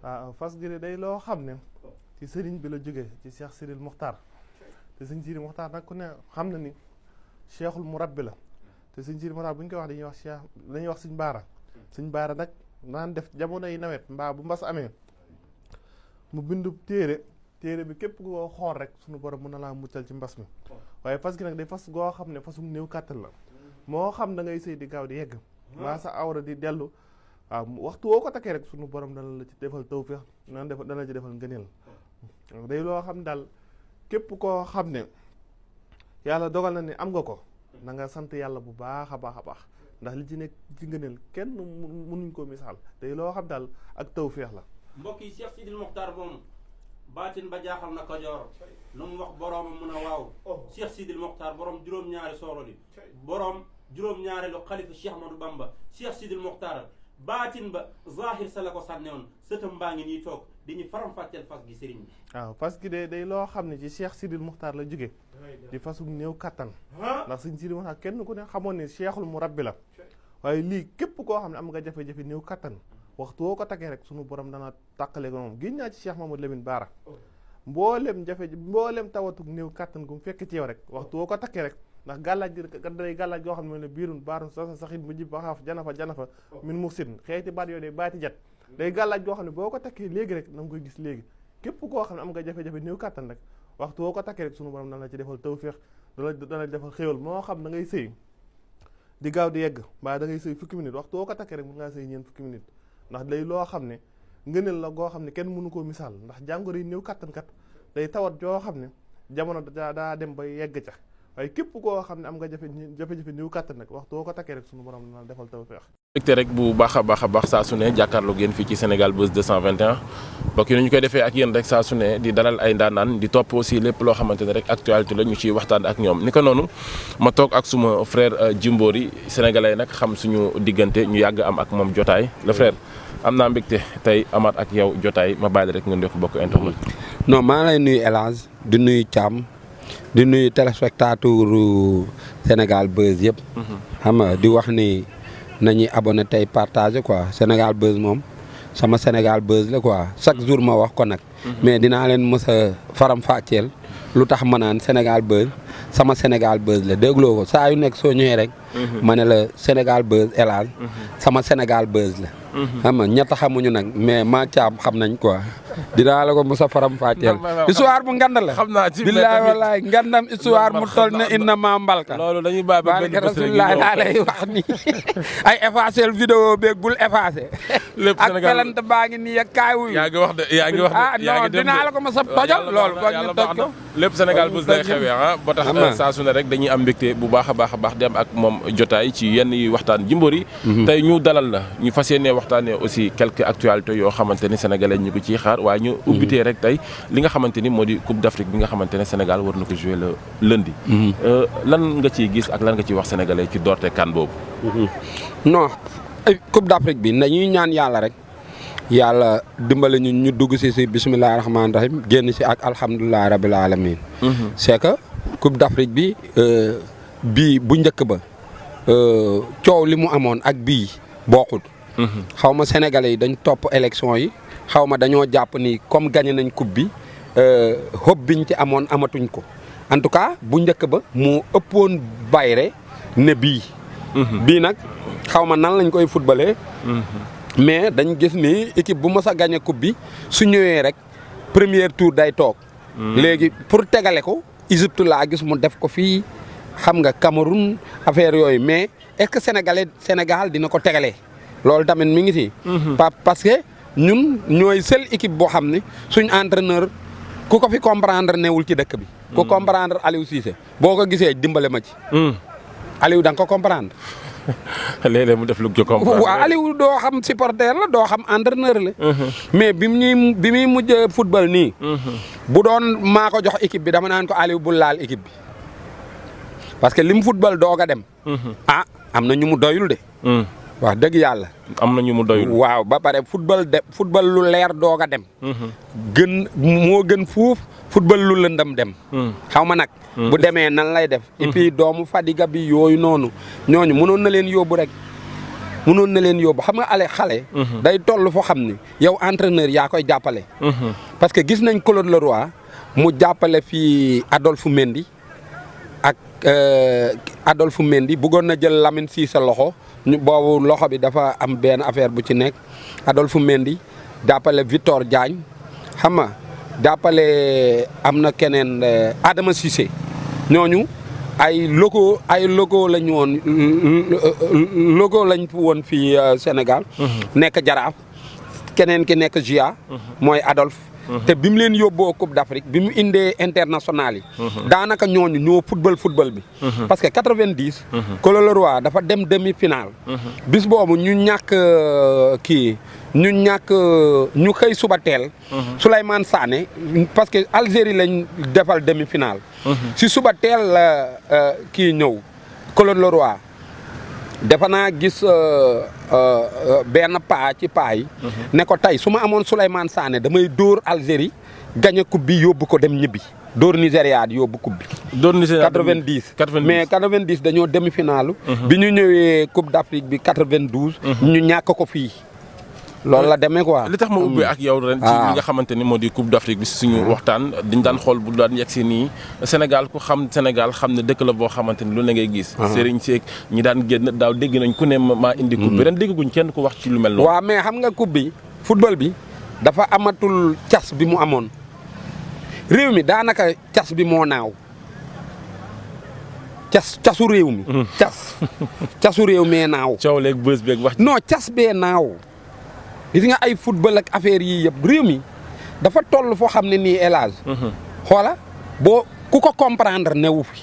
waaw fas gi day loo xam ne ci sëriñ bi la jógee ci Cheikh Sidil Muxtaar te sëñ Sidil Muxtaar nag ku ne xam na ni cheikhul murabbi la te sëñ Sidil Muxtaar bu ñu koy wax dañuy wax cheikh dañuy wax sëñ baara nag naan def jamono yi nawet mbaa bu mbas amee mu bindu téere bi képp koo xool rek suñu borom mën na laa muccal ci mbas mi waaye fas gi nag day fas goo xam ne fasum néew kàttan la moo xam da ngay sëy di gaaw di yegg maa sa awra di dellu waaw waxtu woo ko takkee rek suñu borom dana la ci defal tawfeex dana la ci defal ngëneel day loo xam daal képp koo xam ne yàlla dogal na ne am nga ko na nga sant yàlla bu baax a baax a baax ndax li ci nekk ci ngëneel kenn mënuñ koo misaal day loo xam daal ak tawfeex la. mbokk yi Cheikh Sidil Muxtaar moom baatin ba jaaxal na Kajoor lu mu wax boroomam mun a waaw Cheikh Sidil Muxtaar borom juróom-ñaari sooro li borom juróom-ñaari lu xalifa Cheikh Ahmadou Bamba Cheikh Sidil Muxtaar baatin ba zahir sa la ko sànne woon sëtam baa ngi nii toog di ñu faram-fàcceel fas gi sëriñ bi. waaw fas gi day loo xam ne ci Cheikh Sidil Muxtaar la jóge di fasum néew kattan ndax sëñ Sidil Muxtaar kenn ku ne xamoon ne cheikhul murabbi la waaye lii képp koo xam ne am nga jafe-jafe néew kattan waxtu woo ko takkee rek sunu borom dana tàqale ko moom gén naa ci Cheikh Mamadou Lamine Bara mboolem tawatuk néew kattan gu mu fekk ci yow rek waxtu woo ko takkee rek ndax gàllaaj day gàllaaj goo xam ne biirun baarun sa saxit mu jib waxaaf janafa min muxsin xeeti baat yooyu day baati jat day gàllaaj goo xam ne boo ko takkee léegi rek na nga koy gis léegi képp koo xam ne am nga jafe-jafe néew kattan rek waxtu woo ko takkee rek sunu borom dana la ci defal tawféex dana defal xéwal moo xam da ngay sëy di gaaw di yegg mbaa da ngay sëy fukki minute waxtu woo ko takkee rek mën ngaa sëy ñeent fukki minute ndax day loo xam ne ngëneel la goo xam ne kenn mënu koo misaal ndax jàngoro yi néew kattan kat day tawat joo xam ne jamono daa dem ba yegg ca waaye képp koo xam ne am nga jafe-jafe néew kattan nag waxtu woo ko takkee rek sunu borom dana defal tawfeex. mbégte rek bu baax a baax saa su ne jàkkaarloo yéen fii ci Sénégal Buzz 221 mbokk yi ni ñu koy defee ak yéen rek saa su ne di dalal ay ndaanaan di topp aussi lépp loo xamante ne rek actualité la ñu ciy waxtaan ak ñoom ni ko noonu ma toog ak suma frère Djimbory sénégalais nag xam suñu diggante ñu yàgg am ak moom jotaay le frère am naa mbégte tey amaat ak yow jotaay ma bàyyi rek ngeen def bokk internet. non maa lay nuyu El Hadj di nuyu Thiam di nuyu téléspectateur Sénégal Buzz yëpp. xam nga di wax ni nañuy abonné tey partagé quoi Sénégal Buzz moom sama Sénégal Buzz la quoi chaque jour ma wax ko nag. mais dinaa leen mës a faram-fàcceel lu tax ma naan Sénégal Buzz sama Sénégal Buzz la dégloo ko saa yu nekk soo ñëwee rek. ma ne la Sénégal Buzz El Hadj sama Sénégal Buzz la. xam nga ñett xamuñu nag mais maa caam xam nañ quoi dinaa la ko mos a faram fàcceel histoire bu ngand la xam naa ci billaay wallaay ngandam histoire mu toll ne inna maa mbalka loolu dañuy bàyyi ba benn bés rek laa lay wax ni ay effacé vidéo beeg bul effacé ak pelante baa ngi nii ak kaay wuyu yaa ngi wax de non dinaa la ko mos a tojal loolu foog ñu toj ko lépp Sénégal Buzz lay xewee ba tax saa su ne rek dañuy am mbégte bu baax a baax di am ak moom jotaay ci yenn yi waxtaan Djimbory tey ñu dalal la ñu fas yéene waxtaanee aussi quelques actualités yoo xamante ni sénégalais ñu ko ciy xaar waaye ñu ubbitee rek tey li nga xamante ni moo di Coupe d'Afrique bi nga xamante ne Sénégal war na ko jouer le lundi. lan nga ciy gis ak lan nga ciy wax sénégalais ci doorte kan boobu. non Coupe d'Afrique bi nañuy ñaan yàlla rek yàlla dimbale ñu dugg si bisimilah rahmaani rahim génn si ak alhamdulilah rabil alamin c'est que Coupe d'Afrique bi bii bu njëkk ba coow li mu amoon ak bii bokkut. xaw ma sénégalais yi dañ topp élection yi xaw ma dañoo jàpp ni comme gagné nañ coupe bi xob biñ ci amoon amatuñ ko en tout cas bu njëkk ba mu ëppoon bayre ne bii. bii nag xaw ma nan lañ koy footballé. mais dañ gis ni équipe bu mës a gagné coupe bi su ñëwee rek premier tour day toog. léegi pour tegale ko Égypte laa gis mu def ko fii xam nga Cameroun affaire yooyu mais est-ce que Sénégal dina ko tegalee. loolu tamit mi ngi si. parce que ñun ñooy seule équipe boo xam ne suñ entraîneur ku ko fi comprendre newul ci dëkk bi. ku comprendre Aliou Cissé boo ko gisee dimbale ma ci. Aliou da nga ko comprendre. léeg-léeg mu def lu ko comprendre. waaw Aliou doo xam supporter la doo xam entraîneur la. mais bi muy mujj football nii. bu doon maa ko jox équipe bi dama naan ko Aliou bul laal équipe bi parce que lim football doog a dem. am na ñu mu doyul de. wax dëgg yàlla. am na ñu mu doyul. waaw ba pare football lu leer doog a dem. moo gën fuuf football lu lëndam dem. xaw ma nag. bu demee nan lay def. et puis doomu Fadiga bi yooyu noonu ñooñu mënoon na leen yóbbu rek. mënoon na leen yóbbu xam nga xale. day toll foo xam ni yow entraîneur yaa koy jàppale. parce que gis nañ Claude Leroy mu jàppale fii Adolphe Mendy ak Adolphe Mendy bëggoon na jël Lamine Cissé loxo boobu loxo bi dafa am benn affaire bu ci nekk Adolphe Mendy jàppale Victor Diagne xam nga jàppale am na keneen Adama Cissé ñooñu ay logo lañu woon logo lañ woon fii Sénégal. nekk Jaraaf keneen ki nekk GIA. mooy Adolphe. te bi mu leen yóbboo Coupe d'Afrique bi mu indee international yi. daanaka ñooñu ñoo football bi. parce que 90. Claude Leroy dafa dem demi-finale. bis boobu ñu ñàkk ñu xëy suba teel. Souleymane Sané parce que Algérie lañ defal demi-finale. si suba teel la ñëw Claude Leroy dafa naa gis benn paa ci paa yi. ne ko tey su ma amoon Souleymane Sané damay dóor Algérie gagné coupe bi yóbbu ko dem ñibbi dóor Nigéria di yóbbu coupe bi. dóor Nigéria 90 mais 90 dañoo demi-finale. bi ñu ñëwee coupe d'Afrique bi 92. ñu ñàkk ko fii. loolu la demee quoi. li tax ma ubbee ak yow ren. ci li nga xamante ni moo di coupe d'Afrique bi suñu waxtaan dañ daan xool bu daan yegg si nii Sénégal ku xam Sénégal xam ne dëkk la boo xamante ni lu ne ngay gis. Serigne Seck ñi daan génn daaw dégg nañ ku ne maa indi coupe bi ren dégguñ kenn ku wax ci lu mel noonu. waaw mais xam nga coupe bi football bi dafa amatul cas bi mu amoon réew mi daanaka cas bi moo naaw casu réew mi. casu réew mee naaw. coow leeg bës beeg wax. non cas bee naaw. gis nga ay football ak affaire yii yëpp réew mi dafa toll foo xam ne nii élage xoola boo ku ko comprendre newu fi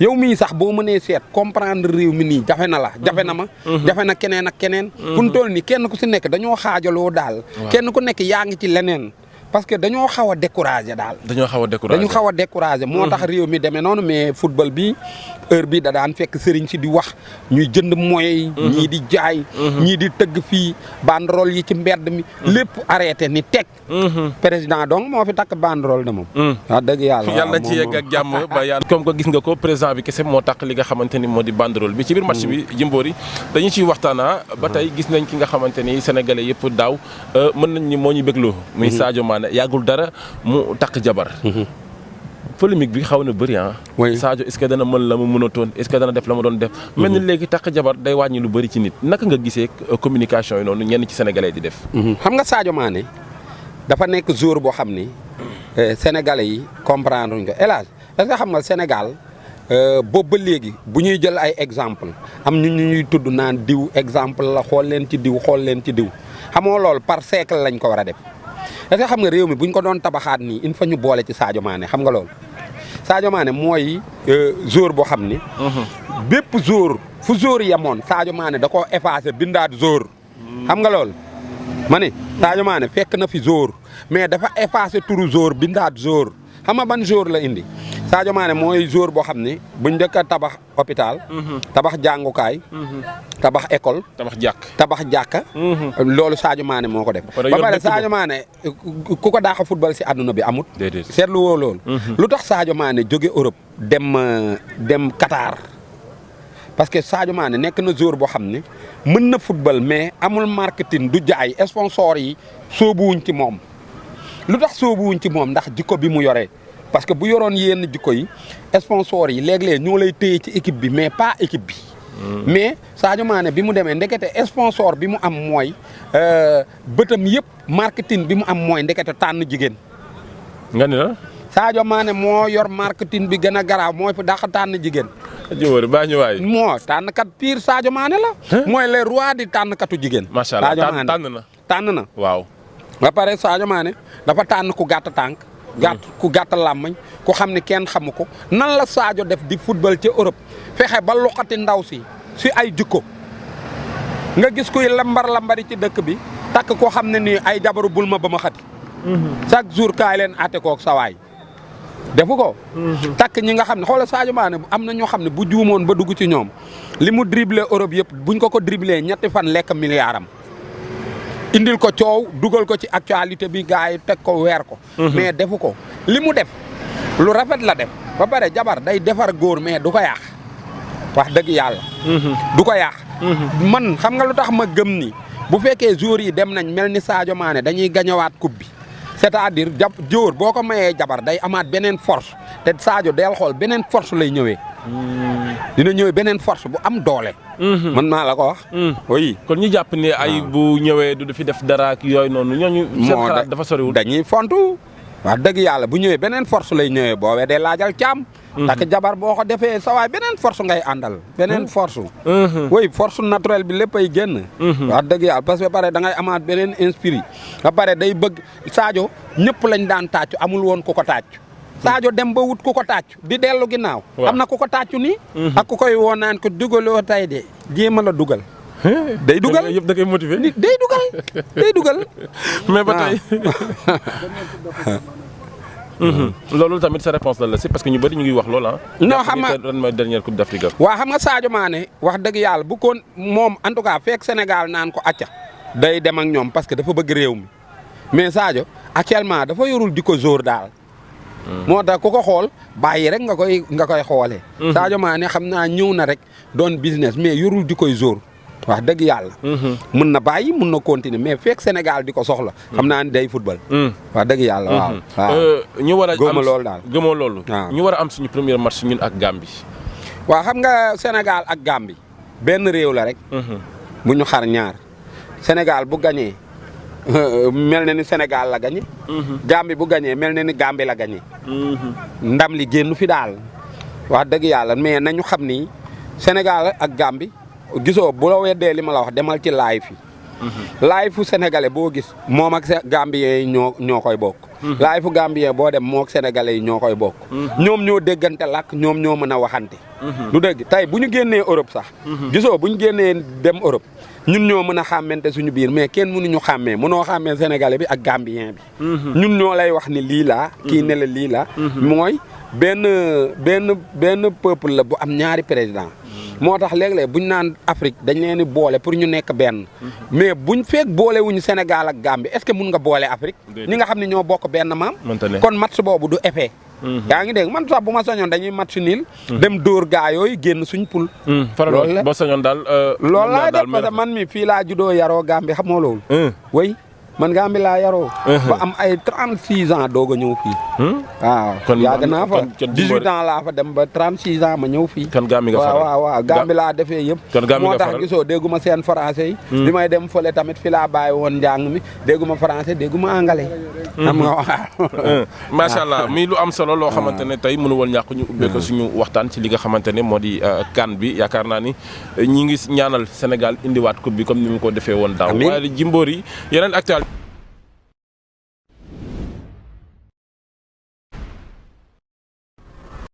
yow mii sax boo mënee seet comprendre réew mi nii jafe na la jafe na ma jafe na keneen ak keneen fu ñu toll nii kenn ku si nekk dañoo xaajaloo daal kenn ku nekk yaa ngi ci leneen parce que dañoo xaw a découragé daal dañoo xaw a découragé moo tax réew mi demee noonu mais football bi heure bi da daan fekk sëriñ si di wax ñuy jënd moyens yi ñii di jaay ñii di tëgg fii banderole yi ci mbedd mi lépp arrêté ni teg président donc moo fi takk banderole de moom wax dëgg yàlla na ci yegg ak jàmm ba yàlla comme ko gis nga ko président bi kese moo takk li nga xamante ni moo di banderole bi ci biir match bi Jimbori dañu ciy waxtaana ba tey gis nañ ki nga xamante ni sénégalais yëpp daaw mën nañ ni moo ñu bégloo muy Sadio Mané yàggul dara mu takk jabar polémique bi xaw na bëri Sadio est-ce que dana mën la mu mënatoon est-ce que dana def la ma doon def mel ni léegi takk jabar day wàññi lu bëri ci nit naka nga gisee communication yi noonu ñenn ci sénégalais di def xam nga Sadio Mané dafa nekk joueur boo xam ni sénégalais yi comprendre uñ ko élage est-ce que xam nga Sénégal boobu ba léegi bu ñuy jël ay exemple am ñu ñuy tudd naan diw exemple la xool leen ci diw xamoo loolu par siècle lañ ko war a def est-ce que xam nga réew mi buñ ko doon tabaxaat nii il faut ñu boole ci Sadio Mané xam nga loolu Sadio Mané mooy joueur boo xam ni bépp joueur fu joueur yemoon Sadio Mané da koo effacé bindaat joueur xam nga loolu ma ne Sadio Mané fekk na fi joueur mais dafa effacé turu joueur bindaat joueur xam nga ban joueur la indi Sadio Mané mooy joueur boo xam ni buñ njëkk a tabax hôpital tabax jàngukaay tabax école tabax jàkka loolu Sadio Mané moo ko def ba pare Sadio Mané ku ko daax a football si àdduna bi amut seetlu woo loolu lu tax Sadio Mané jóge Europe dem Qatar parce que Sadio Mané nekk na joueur boo xam ne mën na football mais amul marketing du jaay sponsor yi soobuwuñ ci moom lu tax soobuwuñ ci moom ndax jikko bi mu yoree parce que bu yoroon yenn jikko yi sponsor yi léeg-léeg ñoo lay téye ci équipe bi mais pas équipe bi mais Sadio Mané bi mu demee ndekete sponsor bi mu am mooy bëtam yëpp marketing bi mu am mooy ndekete tànn jigéen nga ni la Sadio Mané moo yor marketing bi gën a garaaw mooy fi dàq tànn jigéen Jimbori baa ñu waay moo tànnkat pire Sadio Mané la mooy le roi di tànnkatu jigéen macha allah tànn na waaw ba pare Sadio Mané dafa tànn ku gàtt tànk ku gàtt làmmañ ku xam ne kenn xamu ko nan la Sadio def di football ca Europe fexe ba luqati ndaw si ay jikko nga gis kuy lambari ci dëkk bi takk koo xam ne nii ay jabaru bul ma ba ma xati chaque jour kaay leen ate kook sawaay defu ko takk ñi nga xam ne xoolal Sadio Mané am na ñoo xam ne bu juumoon ba dugg ci ñoom li mu dribblé Europe yëpp buñ ko dribblé ñetti fan lekk milliardam indil ko coow dugal ko ci actualité bi gars yi teg ko weer ko mais defu ko li mu def lu rafet la def ba pare jabar day defar góor mais du ko yàq wax dëgg yàlla. du ko yàq. man xam nga lu tax ma gëm ni bu fekkee joueurs yi dem nañ mel ni Sadio Mané dañuy gañawaat coupe bi c'est-à-dire jóor boo ko mayee jabar day amaat beneen force te Sadio del xool beneen force lay ñëwee. dina ñëwee beneen force bu am doole. mën naa la ko wax. oui kon ñu jàpp ne ay bu ñëwee du fi def dara ak yooyu noonu ñooñu. seen xalaat dafa soriwul dañuy fontu. wax dëgg yàlla bu ñëwee beneen force lay ñëwee boobee day laajal caam. tak jabar boo ko defee sa waay beneen force ngay àndal. beneen force. oui force naturelle bi lépp ay génn. wax dëgg yàlla parce que pare da ngay amaat beneen inspiré. ba pare day bëgg Sadio ñëpp lañ daan tàccu amul woon ku ko tàccu. Sadio dem ba wut ku ko tàccu di dellu ginnaaw. am na ku ko tàccu nii. ak ku koy woo naan ko dugaloo tay de jéem a la dugal. day dugal yëpp da koy motiver. day dugal. mais ba tey. loolu tamit sa réponse la si parce que ñu bëri ñu ngi wax loolu ah. non xam nga ren mooy dernière coupe d'Afrique. waaw xam nga Sadio Mané wax dëgg yàlla bu ko moom en tout cas fekk Sénégal naan ko acca day dem ak ñoom parce que dafa bëgg réew mi mais Sadio actuellement dafa yorul di ko jour daal. moo tax ku ko xool bàyyi rek nga koy xoolee. Sadio Mané xam naa ñëw na rek doon business mais yorul di koy jour. wax dëgg yàlla. mën na bàyyi mën na continuer mais fekk Sénégal di ko soxla. xam naa ni day football. wax dëgg yàlla waaw. ñu war a am gëmoo loolu daal gëmoo loolu. waaw ñu war a am suñu premier match ñun ak Gambie. waaw xam nga Sénégal ak Gambie benn réew la rek. bu ñu xar ñaar Sénégal bu gañee mel na ni Sénégal la gañe. Gambie bu gañee mel na ni Gambie la gañe. ndam li génn fi daal wax dëgg yàlla mais nañu xam ni Sénégal ak Gambie. gisoo bu la weddee li ma la wax demal ci live yi. live fu sénégalais boo gis moom ak gambien yi ñoo koy bokk. live fu gambien boo dem moo ak sénégalais yi ñoo koy bokk. ñoom ñoo déggante làkk ñoom ñoo mën a waxante. du dëgg tey bu ñu génnee Europe sax. gisoo bu ñu génnee dem Europe ñun ñoo mën a xàmmante suñu biir mais kenn mënuñu xàmmee mënoo xàmmee sénégalais bi ak gambien bi. ñun ñoo lay wax ni lii laa. kii ne la lii laa. mooy benn peuple la bu am ñaari président. moo tax léeg-léeg buñ naan Afrique dañ leen di boole pour ñu nekk benn. mais buñ fekk boole wuñu Sénégal ak Gambie est-ce que mun nga boole Afrique. ñi nga xam ne ñoo bokk benn maam. kon match boobu du effet. yaa ngi dégg man sax bu ma soñoon dañuy match nil. dem dóor gaa yooyu génn suñ poul. loolu la boo soñoon daal. loolu laay def parce que man mi fii laa juddoo yaroo Gambie xam nga loolu. oui man Gambie laa yaroo. ba am ay 36 ans doog a ñëw fii. waaw kon yàgg naa fa 18 ans laa fa dem ba 36 ans ma ñëw fii. kon Gambie nga faral waaw Gambie laa defee yëpp. kon Gambie nga faral moo tax gisoo dégguma seen français yi. bi may dem fële tamit fi laa bàyyi woon njàng mi dégguma français dégguma anglais. xam nga waaw. macha allah muy lu am solo loo xamante ne tey mënu woon ñàkk ñu ubbee ko suñu waxtaan ci li nga xamante ne moo di CAN bi yaakaar naa ni ñi ngi ñaanal Sénégal indiwaat coupe bi comme ni mu ko defee woon daaw. waaye Jimbori yeneen actualité